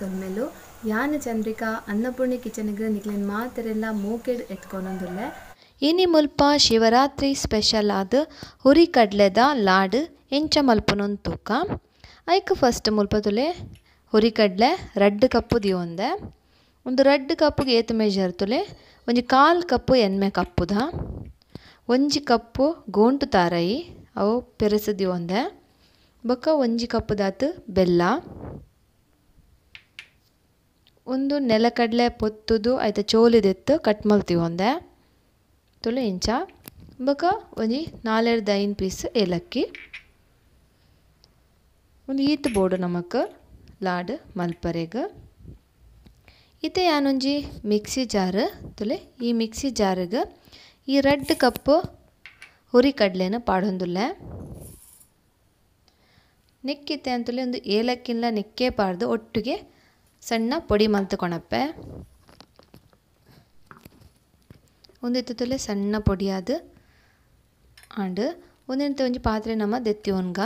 ಸೊಲ್ಮೆಲು ಯಾನ ಚಂದ್ರಿಕಾ ಅನ್ನಪೂರ್ಣಿ ಕಿಚನ್ಗೆ ನಿಕ್ಲೆನ್ ಮಾತೆರೆಲ್ಲ ಮೋಕೆಡ್ ಎತ್ಕೊನೊಂದುಲ್ಲೆ. ಇನಿ ಮುಲ್ಪ ಶಿವರಾತ್ರಿ ಸ್ಪೆಷಲ್ ಆದ್ ಹುರಿ ಕಡ್ಲೆದ ಲಾಡ್ ಎಂಚ ಮಲ್ಪುನಂದ್ ತೂಕ. ಐಕ್ ಫಸ್ಟ್ ಮುಲ್ಪ ತುಲೆ ಹುರಿ ಕಡ್ಲೆ 2 ಕಪ್ಪು ದಿಯೊಂದೆ. ಒಂದು 2 ಕಪ್ಪುಗೆ ಏತ್ ಮೆಜರ್ ತುಲೆ ಒಂಜಿ 1/4 ಕಪ್ಪು ಎನ್ಮೆ ಕಪ್ಪುದ, 1 ಕಪ್ಪು ಗೋಂಟು ತಾರೈ ಅವು ಪೆರಸು ದಿಯೊಂದೆ, ಬೊಕ್ಕ 1 ಕಪ್ಪು ದಾತು ಬೆಲ್ಲ, ಒಂದು ನೆಲಕಡಲೆ ಪೊತ್ತುದು ಐತ ಚೋಲಿದೆತ್ತು ಕಟ್ ಮಲ್ತಿವೊಂದೆ ತುಲೆ ಇಂಚ, ಬೊಕ್ಕ ಒಂಜಿ 4-5 ಪೀಸ್ ಏಲಕ್ಕಿ, ಒಂದು ಈತ್ ಬೋಡು ನಮಕ್ ಲಾಡ್ ಮಲ್ಪರೆಗ್. ಇತ್ತೆ ಯಾನೊಂಜಿ ಮಿಕ್ಸಿ ಜಾರ್ ತುಲೆ, ಈ ಮಿಕ್ಸಿ ಜಾರಿಗೆ ಈ 2 ಕಪ್ಪು ಹುರಿ ಕಡಲೆನ ಪಾಡೊಂದುಲ್ಲೆ. ನೆಕ್ಕಿತ್ತೆ ಅಂತಲೇ ಒಂದು ಏಲಕ್ಕಿನ ನೆಕ್ಕೆ ಪಾಡ್ದು ಒಟ್ಟಿಗೆ ಸಣ್ಣ ಪೊಡಿ ಮಲ್ತುಕೊಣಪ್ಪೆ. ಒಂದು ತುಲೆ ಸಣ್ಣ ಪೊಡಿಯಾದ ಆಂಡ್ ಒಂದೆಂತ ಒಂಜಿ ಪಾತ್ರೆ ನಮ್ಮ ದೆತ್ತಿ ಒನ್ಗ.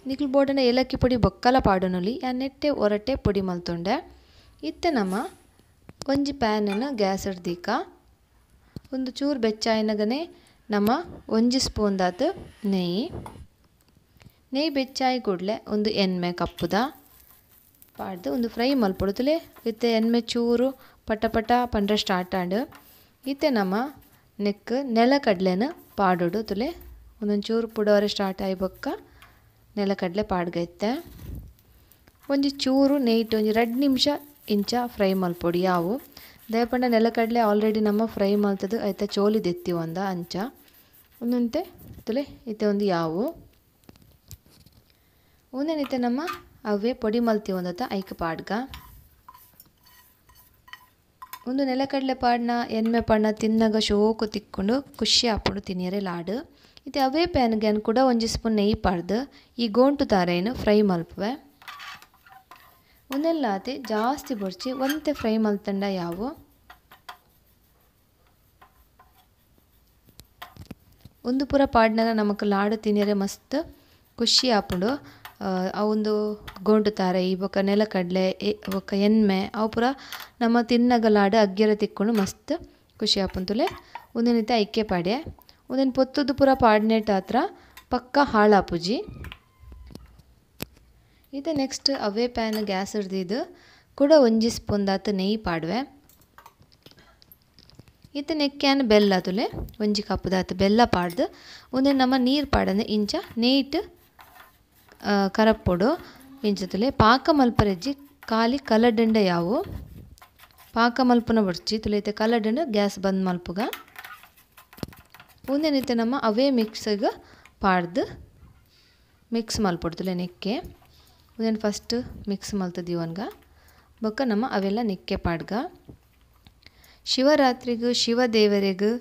ನಿಕ್ಲು ಬೋಡನ ಏಲಕ್ಕಿ ಪೊಡಿ ಬೊಕ್ಕಲ ಪಾಡೊನೊಲಿ ಆ ನೆಟ್ಟೆ ಒರಟೆ ಪೊಡಿ ಮಲ್ತೊಂಡೆ. ಇತ್ತೆ ನಮ್ಮ ಒಂಜಿ ಪ್ಯಾನನ್ನು ಗ್ಯಾಸ್ ದೀಕ ಒಂದು ಚೂರು ಬೆಚ್ಚಾಯಿನಗನೆ ನಮ್ಮ 1 ಸ್ಪೂನ್ ದಾತು ನೆಯ್ಯಿ, ನೆಯ್ಯಿ ಬೆಚ್ಚಾಯಿ ಕೂಡಲೇ ಒಂದು ಎನ್ಮೆ ಕಪ್ಪುದ ಪಾಡ್ದು ಒಂದು ಫ್ರೈ ಮಲ್ಪೊಡು. ಇತ್ತೆ ಎನ್ಮೆ ಚೂರು ಪಟ ಪಟ ಪಂಡ್ರೆ ಸ್ಟಾರ್ಟ್ ಆಂಡ್. ಇತ್ತೆ ನಮ್ಮ ನೆಕ್ ನೆಲಕಡಲೆನ ಪಾಡೋಡು ತುಲೆ, ಒಂದೊಂದು ಚೂರು ಪುಡವರೆ ಸ್ಟಾರ್ಟ್ ಆಯಿ ಬೊಕ್ಕ ನೆಲಕಡಲೆ ಪಾಡ್ಗೈತೆ. ಒಂಜಿ ಚೂರು ನೆಯ್ಟ್ ಒಂಜಿ 2 ನಿಮಿಷ ಇಂಚ ಫ್ರೈ ಮಲ್ಪೊಡು. ಯಾವು ದಯಪಂಡ ನೆಲಕಡಲೆ ಆಲ್ರೆಡಿ ನಮ್ಮ ಫ್ರೈ ಮಲ್ತದು ಐತ ಚೋಲಿ ದೆತ್ತಿ ಒಂದ ಅಂಚ ಒಂದಂತೆ ತುಲೆ ಇತ್ತೆ ಒಂದು ಯಾವು ಒಂದೇನಿತ್ತೆ ನಮ್ಮ ಅವೇ ಪೊಡಿ ಮಲ್ತಿ ಒಂದತ್ತ ಐಕ್ ಪಾಡ್ಗ. ಒಂದು ನೆಲಕಡಲೆ ಪಾಡ್ನ ಎನ್ಮೆ ಪಾಡ್ನ ತಿನ್ನಗ ಶೋಕು ತಿಕ್ಕೊಂಡು ಖುಷಿ ಆಪುಂಡು ತಿನ್ನಿಯರೆ ಲಾಡು. ಇತ್ತೆ ಅವೇ ಪ್ಯಾನ್ಗೆ ಕೂಡ 1 ಸ್ಪೂನ್ ನೆಯ್ಯಿ ಪಾಡ್ದು ಈ ಗೋಂಟು ತಾರೇನು ಫ್ರೈ ಮಲ್ಪುವೆ. ಒಂದೆಲ್ಲಾತೆ ಜಾಸ್ತಿ ಬೊರ್ಚಿ ಒಂತೆ ಫ್ರೈ ಮಲ್ತಂಡ ಯಾವು. ಒಂದು ಪೂರ ಪಾಡ್ನಾಗ ನಮಕ್ ಲಾಡು ತಿನ್ನಿಯರೆ ಮಸ್ತ್ ಖುಷಿ ಆಪುಂಡು. ಆ ಒಂದು ಗೋಂಟು ತಾರೈ ಬೊಕ್ಕ ನೆಲಕಡಲೆ ಬೊಕ್ಕ ಎನ್ಮೆ ಅವು ಪೂರ ನಮ್ಮ ತಿನ್ನಗ ಲಾಡು ಅಗ್ಗೆರೆ ತಿಕ್ಕೊಂಡು ಮಸ್ತ್ ಖುಷಿ ಆಪುಂತುಲೆ. ಒಂದೇನಿತ್ತೆ ಐಕೆ ಪಾಡ್ಯ ಒಂದೇನು ಪೊತ್ತುದು ಪೂರ ಪಾಡ್ನೇಟ ಹತ್ರ ಪಕ್ಕ ಹಾಳಾಪುಜಿ. ಇದು ನೆಕ್ಸ್ಟ್ ಅವೇ ಪ್ಯಾನ್ ಗ್ಯಾಸ್ ಹಿಡ್ದಿದ್ದು ಕೂಡ 1 ಸ್ಪೂನ್ ದಾತು ನೆಯ್ಯಿ ಪಾಡುವೆ. ಇತ್ತೆ ನೆಕ್ಕ್ಯಾನ್ ಬೆಲ್ಲ ತುಲೆ 1 ಕಪ್ ದಾತು ಬೆಲ್ಲ ಪಾಡ್ದು ಒಂದೇ ನಮ್ಮ ನೀರು ಪಾಡಂದೆ ಇಂಚ ನೆಯ್ಟ್ ಕರಪ್ಪೊಡು. ಇಂಚ ತುಲೆ ಪಾಕ ಮಲ್ಪರೆಜ್ಜಿ ಖಾಲಿ ಕಲಡಂಡ ಯಾವು ಪಾಕ ಮಲ್ಪುನ ಬಡ್ಚಿ ತುಲೆ. ಇತ್ತೆ ಕಲಡಂಡ ಗ್ಯಾಸ್ ಬಂದ್ ಮಲ್ಪುಗ. ಒಂದೇನಿತ್ತೆ ನಮ್ಮ ಅವೇ ಮಿಕ್ಸಿಗೆ ಪಾಡ್ದು ಮಿಕ್ಸ್ ಮಲ್ಪೊಡು ತುಲೆ ನೆಕ್ಕೆ. ಒಂದೇನು ಫಸ್ಟ್ ಮಿಕ್ಸ್ ಮಲ್ತದೀವನ್ಗ ಬೊಕ್ಕ ನಮ್ಮ ಅವೆಲ್ಲ ನೆಕ್ಕೆ ಪಾಡ್ಗ. ಶಿವರಾತ್ರಿಗೂ ಶಿವದೇವರಿಗೂ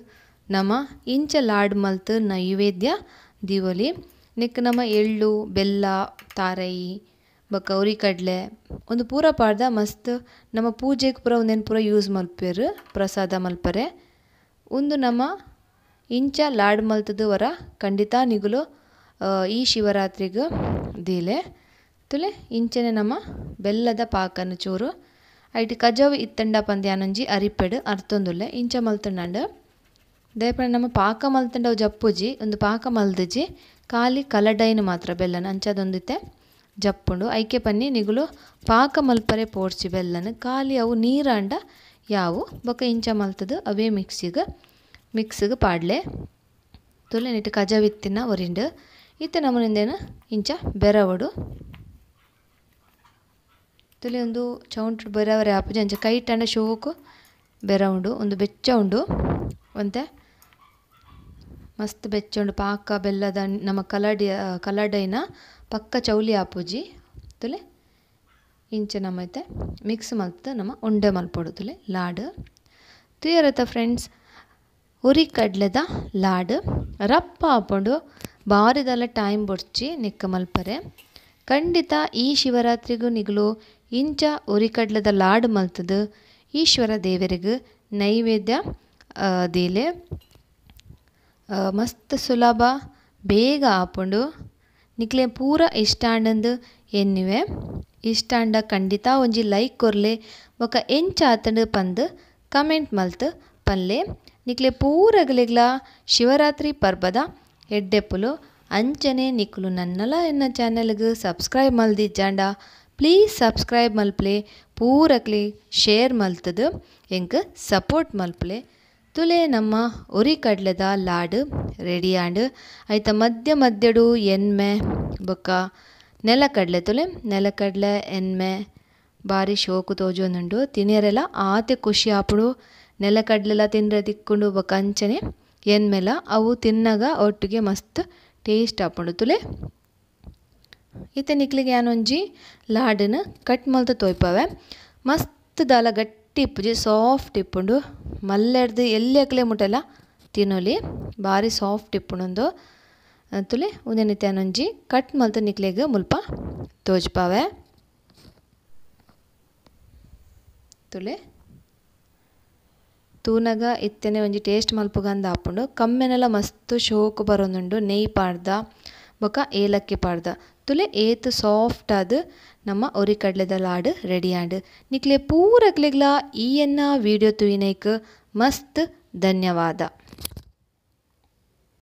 ನಮ್ಮ ಇಂಚ ಲಾಡ್ ಮಲ್ತು ನೈವೇದ್ಯ ದೀವೊಲಿ. ನೆಕ್ ನಮ್ಮ ಎಳ್ಳು ಬೆಲ್ಲ ತಾರೈ ಬೊಕ್ಕ ಉರಿಕಡಲೆ ಒಂದು ಪೂರ ಪಾಡ್ದ ಮಸ್ತ್ ನಮ್ಮ ಪೂಜೆಗೆ ಪೂರ ಒಂದೇನು ಪೂರ ಯೂಸ್ ಮಲ್ಪೇರು ಪ್ರಸಾದ ಮಲ್ಪರೆ. ಒಂದು ನಮ್ಮ ಇಂಚ ಲಾಡ್ ಮಲ್ತದ ವರ ಖಂಡಿತ ನಿಗುಲು ಈ ಶಿವರಾತ್ರಿಗೂ ದೀಲೆ ತುಲೆ. ಇಂಚನೆ ನಮ್ಮ ಬೆಲ್ಲದ ಪಾಕನ ಚೂರು ಐಟ್ ಕಜವು ಇತ್ತಂಡ ಪಂದ್ಯಾನೊಂಜಿ ಅರಿಪೆಡು ಅರ್ತೊಂದುಲ್ಲೆ ಇಂಚ ಮಲ್ತಂಡಂಡು. ದಯಪಂಡ ನಮ್ಮ ಪಾಕ ಮಲ್ತಂಡವು ಜಪ್ಪುಜಿ ಒಂದು ಪಾಕ ಮಲ್ದಜಿ ಖಾಲಿ ಕಲಡೈನು ಮಾತ್ರ ಬೆಲ್ಲನ ಅಂಚದೊಂದಿತ್ತೆ ಜಪ್ಪುಂಡು. ಐಕೆ ಪನ್ನಿ ನಿಗುಲು ಪಾಕ ಮಲ್ಪರೆ ಪೋಡ್ಚಿ ಬೆಲ್ಲನ ಖಾಲಿ ಅವು ನೀರಾಂಡ ಯಾವು ಬೊಕ್ಕ ಇಂಚ ಮಲ್ತದು ಅವೇ ಮಿಕ್ಸಿಗೆ ಪಾಡ್ಲೆ ತುಲೆ. ನಿಟ್ಟು ಕಜವಿತ್ತಿನ ಒರಿಂಡು ಇತ್ತೆ ನಮ್ಮನಿಂದೇನು ಇಂಚ ಬೆರವಡು ತುಲೆ. ಒಂದು ಚೌಂಟು ಬೆರವರೆ ಆಪುಜಿ ಅಂಚ ಕೈಟಂಡ ಶೋಕು ಬೆರವುಂಡು ಒಂದು ಬೆಚ್ಚ ಉಂಡು ಒಂತೆ ಮಸ್ತ್ ಬೆಚ್ಚ ಉಂಡು. ಪಾಕ ಬೆಲ್ಲದ ನಮ್ಮ ಕಲಡೈನ ಪಕ್ಕ ಚೌಲಿ ಆಪುಜಿ ತುಲೆ. ಇಂಚ ನಮ್ಮೈತೆ ಮಿಕ್ಸ್ ಮಲ್ತು ನಮ್ಮ ಉಂಡೆ ಮಲ್ಪೊಡು ತುಲೆ ಲಾಡು. ತುಯರತ ಫ್ರೆಂಡ್ಸ್ ಹುರಿ ಕಡ್ಲೆದ ಲಾಡು ರಪ್ಪ ಆಪುಂಡು. ಬಾರಿದಲ್ಲ ಟೈಮ್ ಬೊಡ್ಚಿ ನೆಕ್ಕ ಮಲ್ಪರೆ. ಖಂಡಿತ ಈ ಶಿವರಾತ್ರಿಗೂ ನಿಗುಲು ಇಂಚ ಉರಿಕಡ್ಲದ ಲಾಡು ಮಲ್ತದು ಈಶ್ವರ ದೇವರಿಗೆ ನೈವೇದ್ಯ ದೀಲೆ. ಮಸ್ತ್ ಸುಲಭ ಬೇಗ ಆಪುಂಡು. ನಿಕ್ಲೆ ಪೂರ ಇಷ್ಟ ಆಂಡಂದು ಎನ್ನುವೆ. ಇಷ್ಟ ಆಂಡ ಖಂಡಿತ ಒಂಜಿ ಲೈಕ್ ಕೊರ್ಲೆ ಬೊಕ ಎಂಚ ಆತಂಡ್ ಪಂದ್ ಕಮೆಂಟ್ ಮಲ್ತ್ ಪನ್ಲೆ. ನಿಕ್ಲೆ ಪೂರಗಲೆಗ್ಲ ಶಿವರಾತ್ರಿ ಪರ್ಬದ ಎಡ್ಡೆಪ್ಪುಲು. ಅಂಚನೆ ನಿಕುಲು ನನ್ನಲ ಎನ್ನ ಚಾನೆಲ್ಗ್ ಸಬ್ಸ್ಕ್ರೈಬ್ ಮಲ್ದಿಜ್ಜಾಂಡ ಪ್ಲೀಸ್ ಸಬ್ಸ್ಕ್ರೈಬ್ ಮಲ್ಪಲೆ, ಪೂರಕ್ಲೆ ಶೇರ್ ಮಲ್ತದು ಎಂಕ್ ಸಪೋರ್ಟ್ ಮಲ್ಪಲೆ. ತುಲೆ ನಮ್ಮ ಉರಿ ಕಡ್ಲೆದ ಲಾಡು ರೆಡಿ ಆಂಡ್. ಐತ ಮಧ್ಯ ಮಧ್ಯಡು ಎನ್ಮೆ ಬೊಕ್ಕ ನೆಲಕಡ್ಲೆ ತುಲೆ ನೆಲಕಡ್ಲೆ ಎನ್ಮೆ ಬಾರಿ ಶೋಕು ತೋಜೊಂದುಂಡು. ತಿನಿಯರೆಲ ಆತೆ ಖುಷಿ ಆಪುಂಡು. ನೆಲಕಡ್ಲೆಲ ತಿನ್ರೆ ತಿಕ್ಕುಂಡು ಬೊಕ್ಕ ಅಂಚನೆ ಎನ್ಮೆಲ ಅವು ತಿನ್ನಗ ಒಟ್ಟಿಗೆ ಮಸ್ತ್ ಟೇಸ್ಟ್ ಆಪುಂಡು. ತುಲೆ ಇತ್ತೆ ನಿಕ್ಲೆಗ್ ಯಾನೊಂಜಿ ಲಾಡುನು ಕಟ್ ಮಲ್ತ್ ತೋಯ್ಪವೆ. ಮಸ್ತ್ ದಾಲ ಗಟ್ಟಿ ಇಪ್ಪುಜಿ, ಸಾಫ್ಟ್ ಇಪ್ಪುಂಡು. ಮಲ್ಲೆರ್ದ್ ಎಲ್ಯಕ್ಲೆ ಮುಟೆಲ ತಿನೊಲಿ, ಬಾರಿ ಸಾಫ್ಟ್ ಇಪ್ಪುಂಡು. ತುಲೆ ಉಂದೆನ್ ಇತ್ತೆ ಯಾನೊಂಜಿ ಕಟ್ ಮಲ್ತ್ ನಿಕ್ಲೆಗ್ ಮುಲ್ಪ ತೋಜ್ಪಾವೆ. ತುಲೆ ತೂನಗ ಇತ್ತೆನೆ ಒಂಜಿ ಟೇಸ್ಟ್ ಮಲ್ಪುಗಂದ ಆಪುಂಡು. ಕಮ್ಮೆನೆಲ ಮಸ್ತ್ ಶೋಕು ಬರೊಂದುಂಡು. ನೆಯ್ ಪಾಡ್ದ ಬೊಕ ಏಲಕ್ಕಿ ಪಾಡ್ದ. ತುಲೆ ಏತ್ ಸಾಫ್ಟ್ ಆದ್ ನಮ್ಮ ಉರಿ ಕಡ್ಲೆದ ಲಾಡು ರೆಡಿ ಆಂಡ್. ನಿಕ್ಲೆ ಪೂರಕ್ಲೆಗ್ಲ ಈ ಎನ್ನ ವಿಡಿಯೋ ತೂಯಿನೈಕ್ ಮಸ್ತ್ ಧನ್ಯವಾದ.